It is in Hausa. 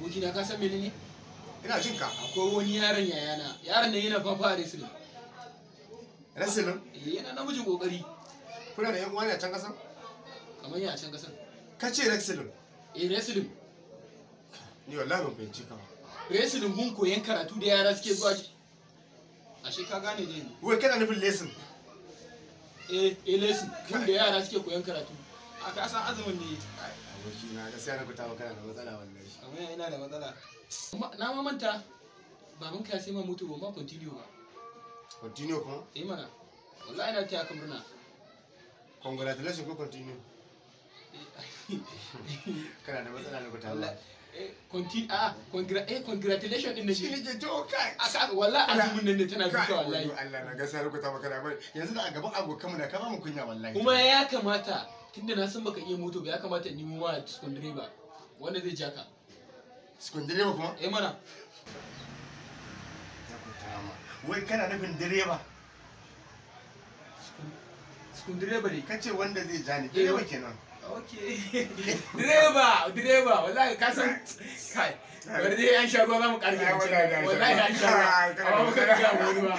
Abokina, ka san menene? Ina jin ka. Akwai wani yaron yayana, yaron nan yana fafa a wrestling. Wrestling? Eh, yana namijin kokari. Kuna da yan uwa ne a can kasan? Kamar ya a can kasan? Ka ce wrestling? Eh, wrestling. Ni wallahi ban fahimci ka ba. Wrestling gun koyan karatu da yara suke zuwa. Ashe ka gane ne. Wai kana nufin lesson? Eh eh, lesson gun da yara suke koyan karatu. A ka san azumin ne. Ai abokina, gaskiya na fita kana da matsala wallahi. Kamar ya ina da matsala? Na ma manta baban ka ya sai ma moto, ba ma continue ba. Continue kuma? Eh mana, wallahi ina taya ka murna. Congratulations ko continue? Kana da matsala na fita ba. Continue, a congratulation din da shi shi. nake to kai. Aka wallahi azumin nan ne tana duka wallahi. Allah na gaskiya rubuta maka da bari yanzu da a gaban abokanmu da ka ba mu kunya wallahi. Kuma ya kamata, tunda na san baka iya moto ba, ya kamata in nemo ma screwdriver wanda zai ja ka. Sukun direba kuma? Eh mana. Ya kwanta ma. Wai kana nufin direba? Screwdriver ne. Ka ce wanda zai ja ni, direba kenan. Okay, direba, direba. Wallahi ka san kai, bari dai an sha ruwa za mu karfe. Ai, wallahi an sha Wallahi an sha ruwa, ruwa. amma muka ga wani ba.